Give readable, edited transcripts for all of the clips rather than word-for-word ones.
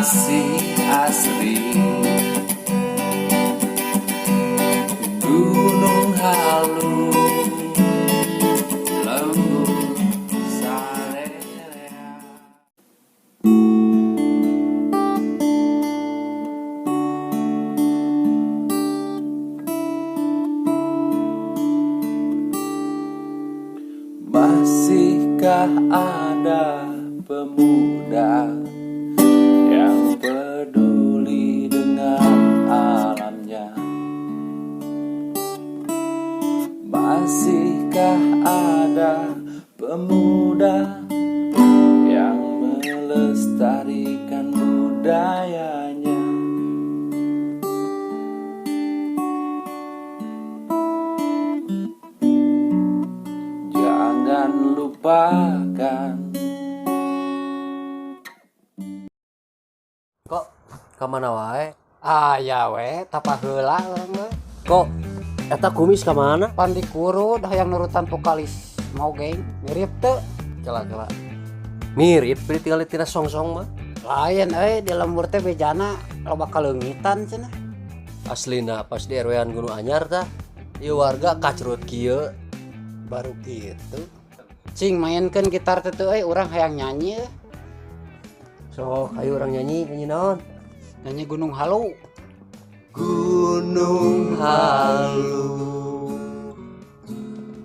Masih asri. Gunung Halu, lembur salerea. Masihkah ada pemuda yang peduli dengan alamnya? Masihkah ada pemuda yang melestarikan budayanya? Jangan lupakan. Kok kamana wae? Aya we, tapa heula urang we. Kok eta kumis kamana? Pan dikurud hayang nurutan vokalis mau geng, mirip teu? Kela kela. Mirip beri tinggal tina song-song mah. Lain euy, di lembur teh bejana loba kaleungitan cenah. Aslina pas di RW-an Gunung Anyar tah. Ieu warga kacrut kieu. Baru gitu. Cing mainkeun gitar teh teu euy, urang hayang nyanyi euy. Sok ayo urang nyanyi, nyanyi naon? Nyanyi Gunung Halu. Gunung Halu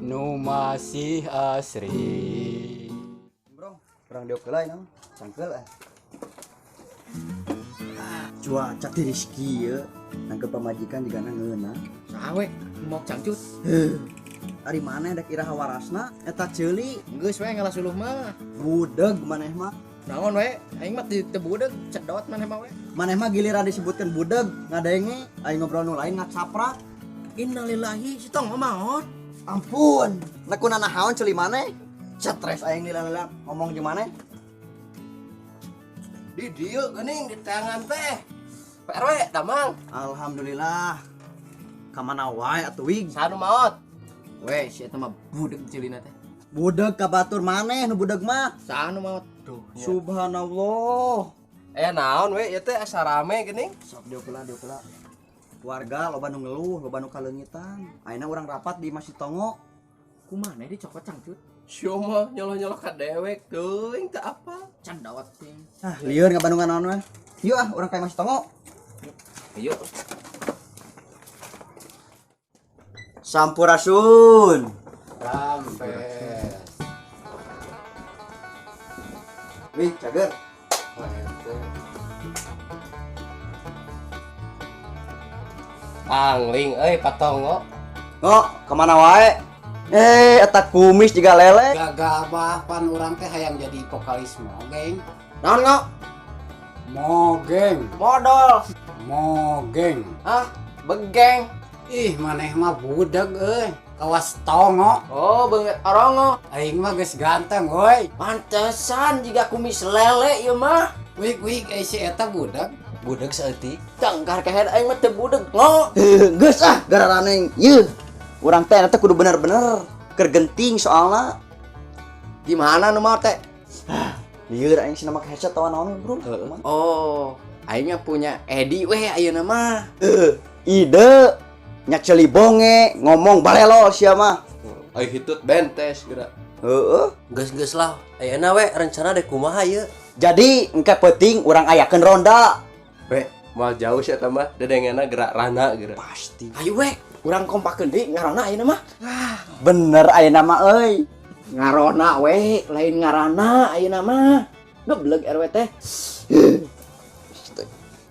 nu masih asri. Bro, urang diuk heula ieu cangkeul eh. Cuaca tiris kieu, nangkep pamajikan jigana ngeunah. Saha we mau cangcut? Heuh. Ari maneh dek iraha warasna eta ceuli? Geus we ngalah suluh mah. Budeg maneh mah. Naon we? Aing mah teu budeg, cedot maneh mah we. Maneh mah giliran disebutkan budeg ngadenge, aing ngobrol nu lain ngacaprak. Innalillahi, si tong maot. Ampun, nek kuna nahaon ceuli maneh? Stres aing lila-lila ngomong jeung maneh. Di dieu geuning di tangan teh. Pak RW, damang. Alhamdulillah. Kamana wae atuh wig? Saha nu maot? We, si eta mah budeg ceulina teh. Budeg ka batur maneh nu budeg mah. Saha nu maot? Duh, nya. Subhanallah. Naon we ieu teh asa rame geuning? Sok diuk heula, diuk heula. Warga loba nu ngeluh, loba nu kaleungitan. Ayeuna urang rapat di Masjid Tongo. Kumaha dicokot cangcut? Sia mah nyoloh-nyoloh ka dewek teuing teu apa. Cendot ting. Ah, lieur ngabandungan naon we. Yuk ah, urang ka Masjid Tongo. Ayo. Sampurasun. Rampes. Wih, cager. Pangling euy Patongo. Ngo, kemana wae? Eta kumis juga lele. Gagabah pan urang teh hayang jadi vokalis mogeng. Naon ngo? Mogeng. Modol. Mogeng. Hah? Begeng. Ih, maneh mah budeg euy. Kawas tongo. Oh, beungeut orongo. Aing mah geus ganteng euy. Pantesan jiga kumis lele ieu mah. Wik wik euy si eta budeg. Budeg saeutik. Cangkar kehed aing mah teu budeg ngo. Geus ah, gararaneng. Yeuh. Urang teh eta kudu bener-bener keur genting soalna. Gimana nu mau teh? Lieur aing sina make headset tawa naon bro. Oh, aing mah punya Edi weh ayeuna mah. Ide nya ceuli bonge ngomong balelo sia mah. Ai hitut bentes geura. Heeh. Geus-geus lah. Ayeuna we rencana dek kumaha ieu? Jadi engke peuting urang ayakeun ronda. We, moal jauh sia eta mah dedengena gerak rana geura. Pasti. Ayo we, urang kompakeun deui ngarona ayeuna mah. Bener ayeuna mah euy. Ngarona we, lain ngarana ayeuna mah. Gebleg RW teh.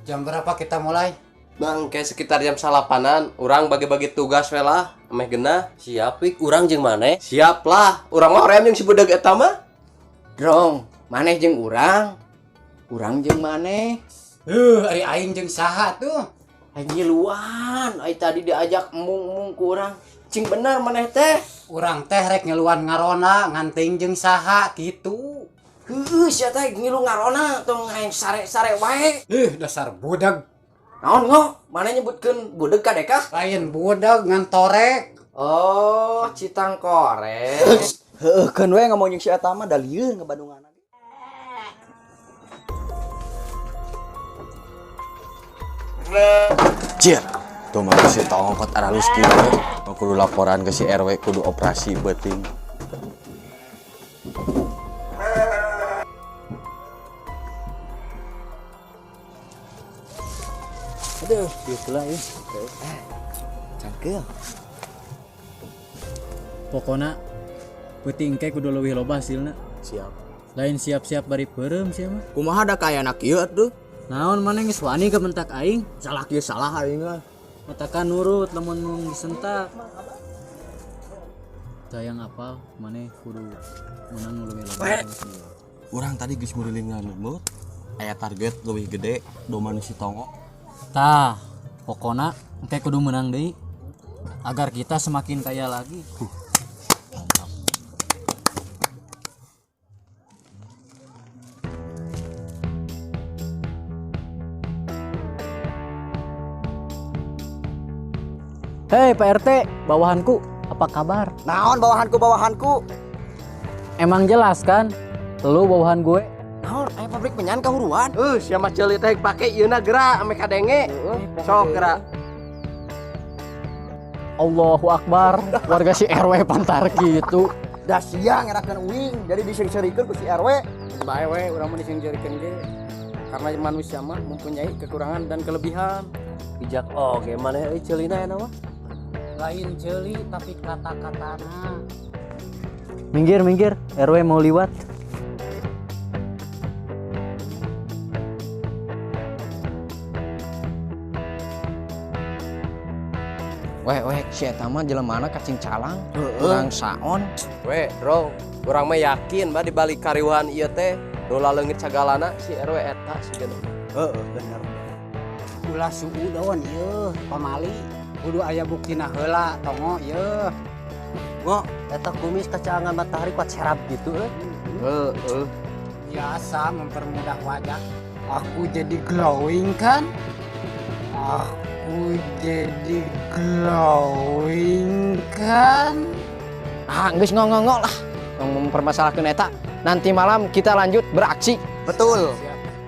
Jam berapa kita mulai? Bang, kayak sekitar jam salapanan, urang bagi-bagi tugas we lah, ameh genah. Siap, wik, urang jeung maneh? Siap lah, urang mah hoream jeung si budeg eta mah. Drong, maneh jeung urang. Urang jeung maneh. Ari aing jeung saha tuh? Aing ngiluan, ai tadi diajak embung-embung ku urang. Cing bener maneh teh. Urang teh rek ngiluan ngarona, nganting jeung saha kitu. Heueuh, sia teh ngilu ngarona tong aing sare-sare wae. Dasar budeg. Naon ngo? Maneh nyebutkeun budeg ka dekah? Lain budeg ngan torek. Oh, citang korek. Heueuh, keun we ngomong jeung si eta mah da lieur ngabandungan. Jir, tuh mah si tongkot aralus kieu. Mau kudu laporan ke si RW, kudu operasi beuting. Aduh, gitulah ya. Cangkeul. Pokona peuting ke kudu leuwih loba hasilna. Siap. Lain siap-siap bari peureum sia mah. Kumaha da kaya anak ieu atuh? Naon maneh geus wani ka mentak aing? Salah kieu salah aing lah. Matakan nurut lamun mung disentak. Tayang apal maneh kudu menang nu leuwih loba. Urang tadi geus ngurilingan lembur. Aya target leuwih gede domba nu si Tongo. Tah, pokona engke kudu menang deui agar kita semakin kaya lagi. Hei Pak RT, bawahanku, apa kabar? Naon bawahanku bawahanku? Emang jelas kan? Lu bawahan gue. Naon aya pabrik menyan kahuruan. Sia mah ceuli teh pake ieuna geura ame kadenge. Sok geura. Allahu Akbar, warga si RW pantar gitu. Da sia ngerakeun uing, jadi diseng-serikeun ku si RW. Bae we urang mah disengjerikeun ge. Karena manusia mah mempunyai kekurangan dan kelebihan. Bijak oge maneh euy ceulina eta mah. Lain ceuli tapi kata-katana. Minggir, minggir, RW mau liwat. Weh weh si eta mah jelemana kacing calang, urang saon. We, bro, urang mah yakin bah di balik kariuhan ieu teh nu laleungit sagalana si RW eta sigana. Heeh, bener. Ulah suudon ieu pamali. Kudu aya buktina heula tongo ieu. Ngo, eta kumis kacaangan matahari kuat serap gitu euy. Heeh. Biasa mempermudah wajah. Aku jadi glowing kan? Aku jadi glowing kan? Ah, geus ngongong lah. Tong mempermasalahkeun eta. Nanti malam kita lanjut beraksi. Betul.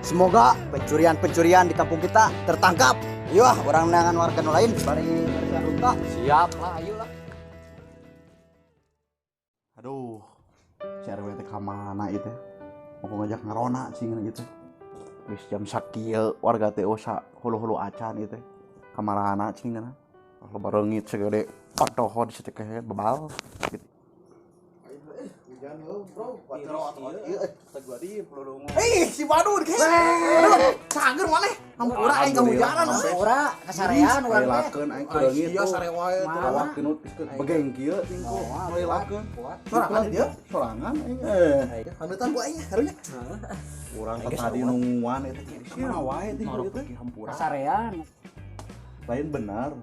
Semoga pencurian-pencurian di kampung kita tertangkap. Ayo ah, orang nangan warga nu lain bari barisan ruta. Siap lah, ayo lah. Aduh, si RW teh ka mana ieu teh? Mau ngajak ngarona sih ngeun ieu teh. Geus jam sakieu warga teh osa hulu-hulu acan ieu teh. Kamarana cing ngeunah. Loba reungit segede patoho di satekehe bebal. Gitu. Eh, si Badun ke. Cager maneh. Hampura aing kahujanan euy. Hampura kasarean urang teh. Ngailakeun aing keur reungit tuh. Sare wae Mana? Tawakeun begeng kieu tingku ngailakeun. Sorangan dia. Sorangan aing. Haneutan ku aing karunya. Urang teh tadi nungguan eta sia wae tingku ieu teh. Hampura. Kasarean. Lain benar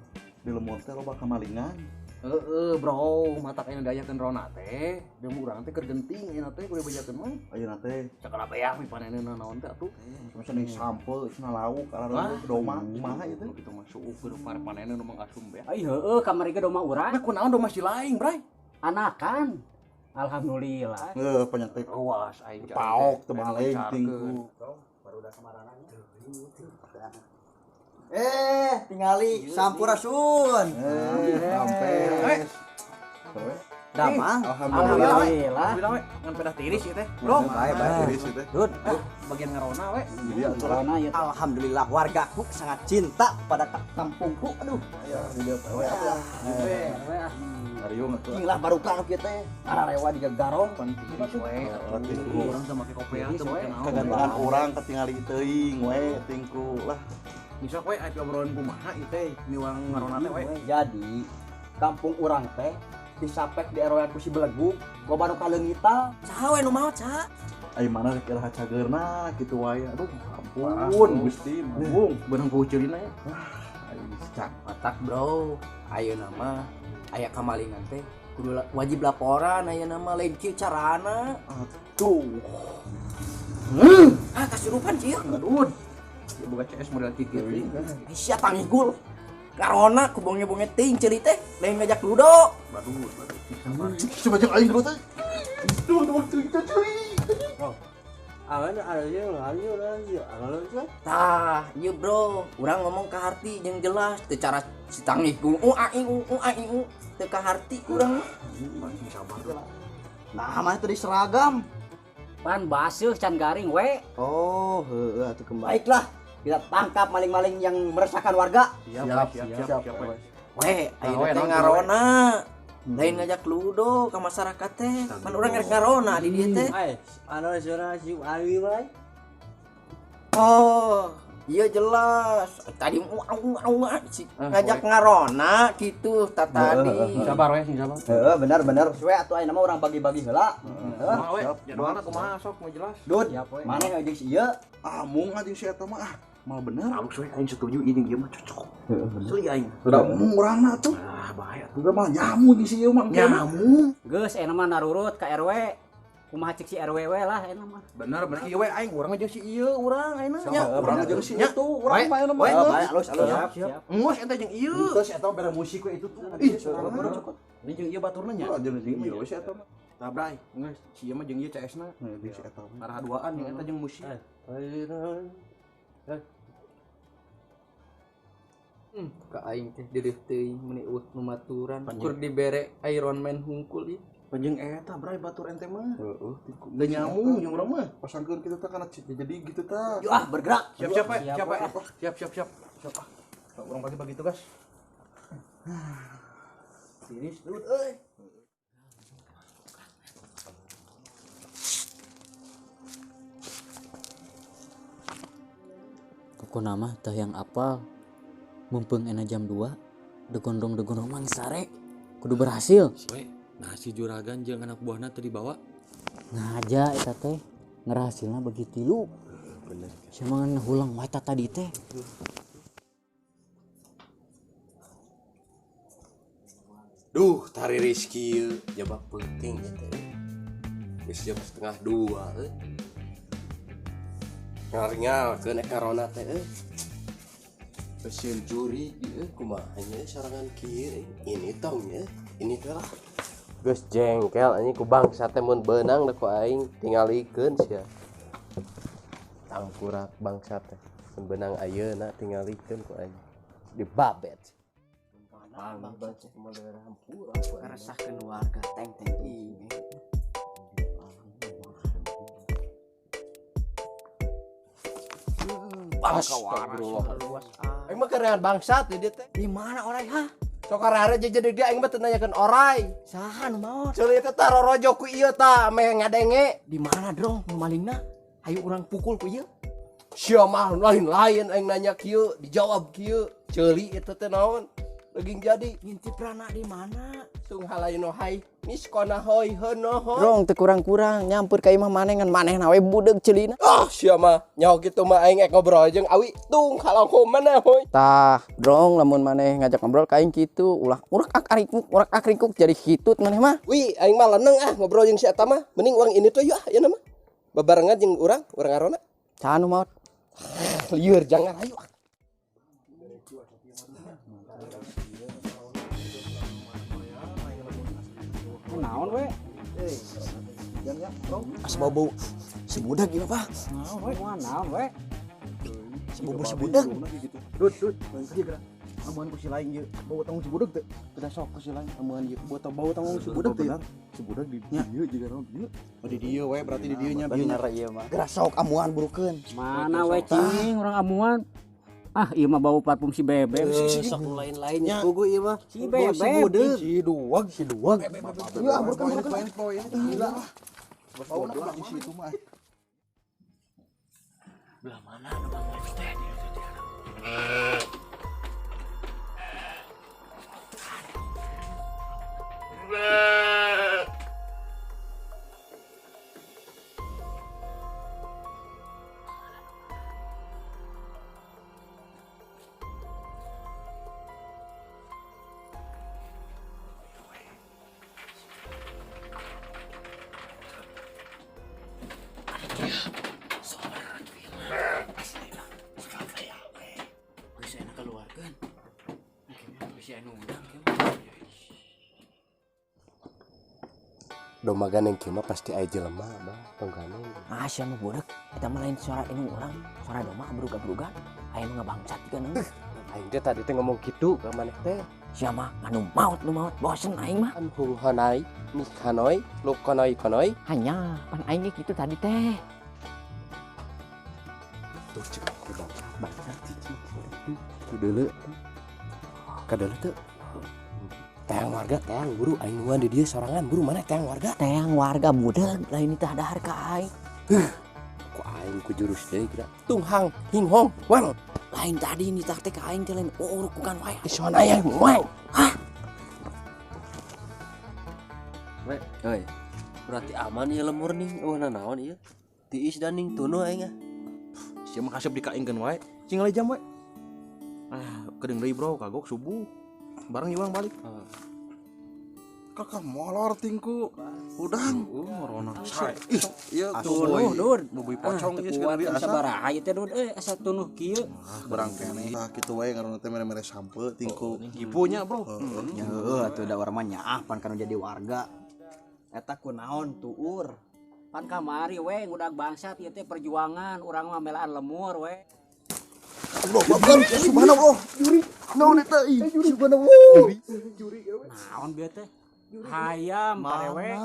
di lemur teh loba kamalingan. Heeh, bro, mata kayaknya dayakeun rona teh. Demu urang teh keur genting ayeuna teh kudu bejakeun mah. Ayeuna teh Cakap apa ya mipanenna naon teh atuh. masa nih sampel cenah lauk arah doma kumaha ieu teh. Kitu mah suuh kudu paneneun nu mangasum ya. Ai heueuh kamari ge domba urang. Nah, kunaon domba si lain, Bray? Anakan. Alhamdulillah. Heuh penyetik Awas aing paok teu balik tingku. Eh, tingali sampurasun. Sampai. Damang. Alhamdulillah. Alhamdulillah. Bilang we, ngan pedah tiris ieu teh. Bro, Bae bae tiris ieu teh. Dud. bagian ngarona we. Jadi atuh lah. Corona ya. Alhamdulillah wargaku sangat cinta pada kampungku. Aduh, Ya, di dieu we atuh lah. Ariung atuh. inilah barukah nu kieu teh. Ararewa di garong. Tiris we. Tingku. Urang teh make kopiah teh make naon. Kagantengan urang ketingali teuing we tingku lah. Misok we aya obrolan kumaha ieu teh miwang ngarona teh we. Jadi, kampung urang teh disapek di RW ku si Belegug, loba nu kaleungitan. Saha we nu maot saha? Ai mana rek iraha cageurna kitu wae. Aduh, ampun Gusti, manggung. Beunang poho ceulina ya. Ai cak. Matak bro, ayeuna mah aya kamalingan teh kudu wajib laporan ayeuna mah lain kieu carana. Atuh. Ah kasurupan sih. Aduh. Ya boga CS model kieu teh. Ai sia tangigul. Karona ku bonge-bonge ting ceuli teh lain ngajak ludo. Badut, badut. Coba cek aing dulu teh. Duh, duh, duh, cuy. Bro, Tah, ieu bro, urang ngomong ka harti jeung jelas teu cara si tangih ku u a i u u a i u teu ka harti kurang mah. Nah, mana tadi seragam? Pan basuh can garing we. Oh, heeh atuh kembali. Baiklah, kita tangkap maling-maling yang meresahkan warga. Siap, siap, siap, siap. We, ayeuna teh ngarona. Lain ngajak ludo ka masyarakat teh. Pan urang rek ngarona di dieu teh. Oh, iya jelas. Tadi ngajak ngarona gitu ta tadi. Sabar we, sing sabar. Heeh, benar benar. We atuh ayeuna mah urang bagi-bagi heula. Heeh. Kumaha we? Jadwalna kumaha sok mau jelas. Dud, maneh jeung si ieu? Ah, mung anjing si eta mah ah. Mal bener. Alus we aing setuju ieu jeung ieu mah cocok. Heeh, bener. Asli aing. Udah mung urangna tuh. Ah, bahaya tuh. Udah mah nyamu jeung si ieu mah. Nyamu. Geus ayeuna mah narurut ka RW. Kumaha cek si RW we lah ayeuna mah. Bener bener ieu we aing urang jeung si ieu urang ayeuna nya. Urang jeung si ieu tuh, urang mah ayeuna mah. Bae alus alus. Siap. Enggeus eta jeung ieu. Terus eta bere musik we itu tuh. Ih, cocok. Ini jeung ieu baturna nya. Jeung ieu we si eta mah. Tah bray, geus si ieu mah jeung ieu CS-na. Jeung si eta mah. Arah duaan jeung eta jeung musik. Ka aing teh deudeuh teuing meuni eueuh nu maturan kur dibere Iron Man hungkul ieu. Panjang eta bray batur ente mah. Heeh, Teu nyamung jeung urang mah. Pasangkeun kitu teh kana jadi gitu tah. Yuk ah, bergerak. Siap siap we, siap we. Siap siap siap. Siap ah. Sok urang bagi-bagi tugas. Tiris dud euy. Pokona mah tah yang apal. Mumpung enak jam 2, degondong-degondong mang sare. Kudu berhasil. We, nah si juragan jeung anak buahna teu dibawa. Ngaja eta teh ngerahasilna bagi tilu. Bener. Sia mah hulang wae tadi teh. Duh, tari Rizky ieu jabak penting ya teh. Geus jam 1:30 euy. Ngaringalkeun ek karona teh euy. Pasien curi ieu kumaha nya sarangan kieu ini tong nya. Ini teh lah. Geus jengkel anjing ku bangsa teh mun beunang da ku aing tingalikeun sia. Tangkurak bangsa teh mun beunang ayeuna tingalikeun ku aing. Dibabet. Keresahkeun warga teng-teng ieu. Astagfirullah. Aing mah kerean bangsat di dieu teh. Di mana orai ha? Sok arare jadi dia aing mah teu nanyakeun orai. Saha nu maot? Ceuli teh tah rorojo ku ieu tah meh ngadenge. Di mana drong nu malingna? Ayo urang pukul ku ieu. Sia mah lain-lain aing nanya kieu, dijawab kieu. Ceuli eta teh naon? Daging jadi ngintip rana di mana? Sung halaino hai miskona hoi heunoho. Drong teu kurang-kurang nyampur ka imah maneh ngan manehna we budeg ceulina. Ah sia mah nyaho kitu mah aing ek ngobrol jeung awi tung halangko maneh hoi. Tah, drong lamun maneh ngajak ngobrol ka aing kitu ulah urak ak arikuk urak ak rikuk jadi hitut maneh mah. Wih, aing mah leneng ah ngobrol jeung si eta mah. Mending urang ini tuh yuk ah ayeuna mah. Babarengan jeung urang, urang ngarona. Saha nu maot? Lieur jangan ayo ah. Naon we? As bau-bau si budak ieu apa? Naon we? Naon we? Si bau si budak. Dud, dud, ieu geura. Amuan ku si lain ieu. Bau tanggung si budak teu. Kita sok ku si lain amuan ieu. Bau bau tanggung si budak teu. Si budak di dieu jiga naon dieu. Oh di dieu we berarti di dieu nya. Bener ieu mah. Geura sok amuan burukeun. Mana we cing urang amuan? Ah, ieu mah bau parfum si Bebek. Sok lain-lainnya pugu ieu mah. Si Bebek. Si duag, si duag. Yuk ah burukeun burukeun. Gila. Bau na di situ mah. Belah mana nu bang teh? Domba gandeng kieu mah pasti aya jelema bah, tong gandeng. Ah, sia mah budak. Eta mah lain suara indung urang, suara domba kabrug-kabrugan. Aya nu ngabangsat juga nu. Aing teh tadi teh ngomong kitu ka maneh teh. Sia mah anu maot nu maot bosen aing mah. An hung hanai, mi hanoi, lu konoi konoi. Hanya pan aing ge kitu tadi teh. Tuh cek bangsa bangsa cicing tuh deuleu. Kadeuleu teu. Teang warga, teang buru aing nungguan di dieu sorangan buru mana teang warga? Teang warga budak lain teh dahar ka aing. Ku aing ku jurus deui geura. Tunghang hing hong wang. Lain tadi nitah teh ka aing teh lain urukukan wae. Ison aya wang. Hah? We, euy. Berarti aman ieu lemur nih, eueuh nanaon ieu? Tiis dan ning tunuh aing ah. Sia mah kasep dikaingkeun wae. Cing jam we. Ah, kedeung deui bro, kagok subuh. Bareng iwang balik. Kakak molor tingku. Udang. Ngorona. Ih, ieu tunuh dun. Bubui pocong ieu sekarang biasa. Sabaraha ieu teh dun euy asa tunuh kieu. Barang keneh. Tah kitu wae ngaranna teh mere-mere sampe tingku. Kipunya, bro. Nya heueuh atuh da urang mah nyaah pan kana jadi warga. Eta kunaon tuur. Pan kamari we ngudag bangsat ieu teh perjuangan urang mah melaan lemur we. Allah, subhanallah. Juri. Naon eta ih? Subhanallah. Juri. Naon bieu teh? Hayam parewe.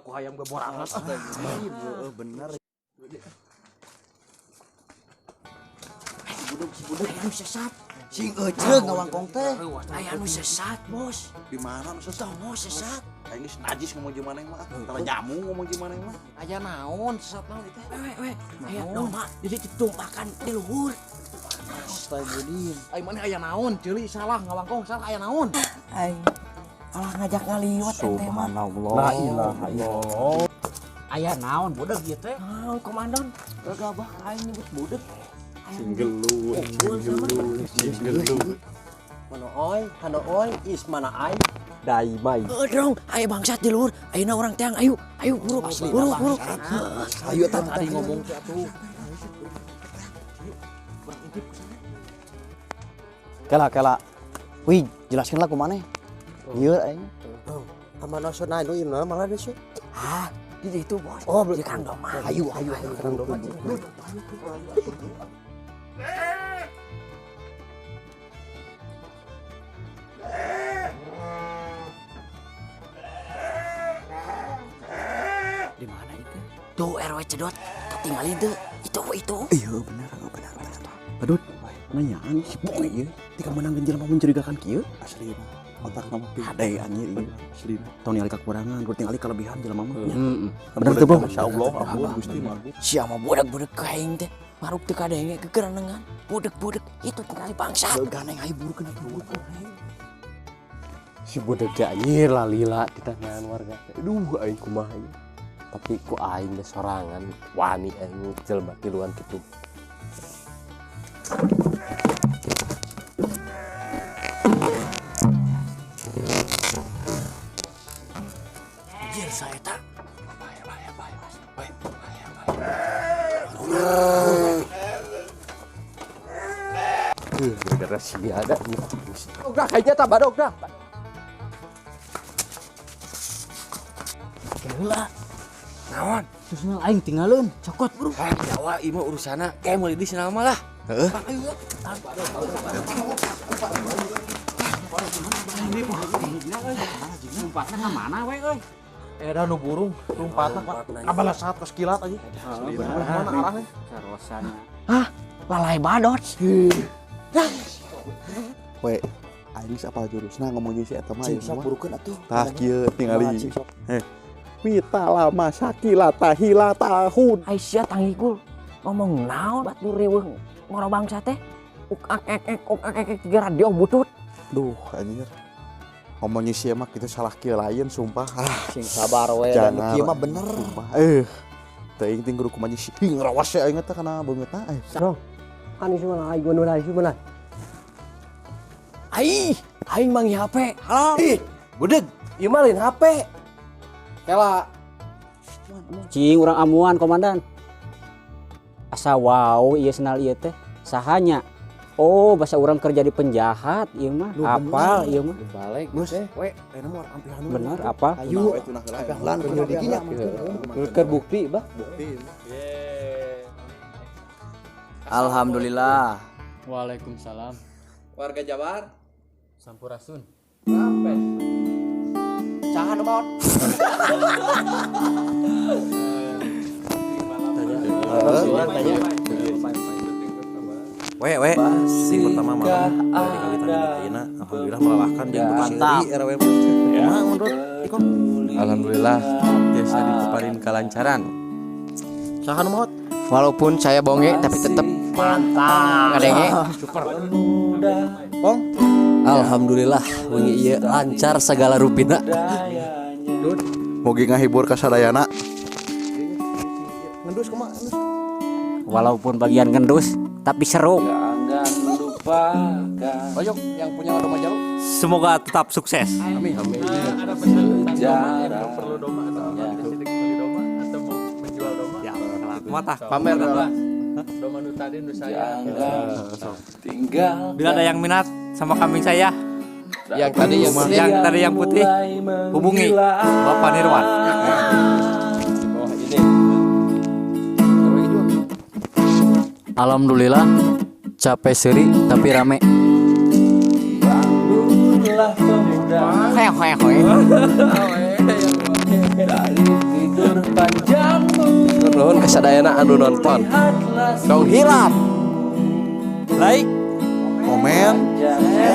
Ku hayam ge borangan. Heeh, bener. Budeg anu sesat. Sing euceung ngawangkong teh. Aya anu sesat, Bos. Di mana anu sesat? Tongo sesat. Aing geus najis ngomong jeung maneh mah. Tara nyamu ngomong jeung maneh mah. Aya naon sesat naon ieu teh? We, we. Aya domba jadi ditumpakan di luhur. Astagfirullahaladzim. Aing maneh aya naon? Ceuli salah ngawangkong salah aya naon? Aing alah ngajak ngaliwat ente mah. Subhanallah. La ilaha illallah. Aya naon budeg ieu teh? Naon komandan? Gagabah aing nyebut budeg. Singgeluh, singgeluh, singgeluh. Mana oi, hano oi, is mana ai, dai mai. Dong, ayo bangsat di luhur. Ayeuna urang teang, ayo, ayo buru, buru, buru. Ayo tadi ngomong teh atuh. Kela kela. Wih, jelaskan lah kumaneh. Ieu aing. Aman nasional itu ieu malah deh sih. Hah, di itu bos. Oh, di Kang Doma. Ayo, ayo, ayo Kang Doma. Di mana itu? Tuh RW Cedot, ketinggalin tuh. Itu. Iya, benar, benar, benar. Badut, nanyaan si boy ieu. Tika menang jelema mencurigakan kieu. Asli mah. Otak mah hade anjir ieu. Asli. Tong ningali kekurangan, kudu tingali kelebihan jelema mah. Heeh. Bener tuh, Bro. Masyaallah, ampun Gusti mah. Sia mah budak-budak kaing teh. Maruk teu kadenge kegerenengan. Budek-budek itu tingali bangsat. Ganeng ayo buru kena buru. Si budeg teh anjir lalila di tangan warga. Aduh, aing kumaha ieu. Tapi ku aing teh sorangan wani aing jelema tiluan kitu. Anjir saya tak. Bahaya, bahaya, bahaya. Bahaya, bahaya. Gara-gara si ada nih. Udah kayaknya tak badok dah. Gila. Naon? Terus aing tinggalin, cokot bro. Ah, Jawa ieu mah urusana kayak mau di sana mah lah. Heeh. Lompatna ka mana we euy? Edan nu burung, lompatna Pak. Abalah saat kos kilat aja. Mana arahnya? Sarosana. Hah? Lalai badot. We, aing geus apal jurusna ngomong jeung si eta mah Cing sok burukeun atuh. Tah kieu tingali. Heh. Mita lama sakila tahila tahun. Aisyah tangikul ngomong naon batur reweng ngoro bangsa teh. Uk ak ek ek uk ak ek ek tiga radio butut. Duh anjir. Ngomongnya sih mah kita salah kieu lain sumpah. Ah, sing sabar we dan kieu mah bener. Sumpah. Teuing ting kudu kumaha sih ngerawas ya aing teh kana beungeutna. Bro. Kan ieu mah aing nu ieu mah. Ai, aing mangi HP. Halo. Ih, budeg, ieu mah lain HP. Kela. Cing urang amuan komandan. Asa wow ieu senal ieu teh. Sahanya Oh, bahasa urang kerja di penjahat ieu mah. Apal ieu mah. Balik. Geus, we, ayeuna mah ampihan. Bener apa? Ayo, ampihan penyelidikinya. Keur bukti, Bah. Bukti. Alhamdulillah. Waalaikumsalam. Warga Jabar. Sampurasun. Rampes. Saha nu maot? Tanya. We we di pertama malam dari kawitan dina ayeuna alhamdulillah melelahkan jeung Mantap. seuri RW mah. Kumaha menurut Iko? Alhamdulillah biasa dikeparin kalancaran. Saha nu maot? Walaupun saya bonge tapi tetap Mantap. ngadenge. Super. Pong. Alhamdulillah wengi ieu lancar segala rupina. Mugi ngahibur ka sadayana. Ngendus kumaha? Ngendus. Walaupun bagian gendus tapi seru. Jangan lupakan Oyok yang punya domba jauh. Semoga tetap sukses. Amin. Amin. Ada pesan tentang domba yang sejarah. perlu domba atau beli domba atau mau menjual domba? Ya, mata. Pamer lah. Domba nu tadi nu saya. Jangan tinggal. Bila ada yang minat sama kambing saya, Yang tadi yang putih. yang tadi yang putih, hubungi Bapak Nirwan. Di bawah ini. Alhamdulillah capek seri tapi rame. Bangunlah pemuda Hoe hoe hoe. dari tidur panjangmu. Nuhun kasadayana anu nonton. Lihatlah Tong hilap. Like, Komen. sejarah.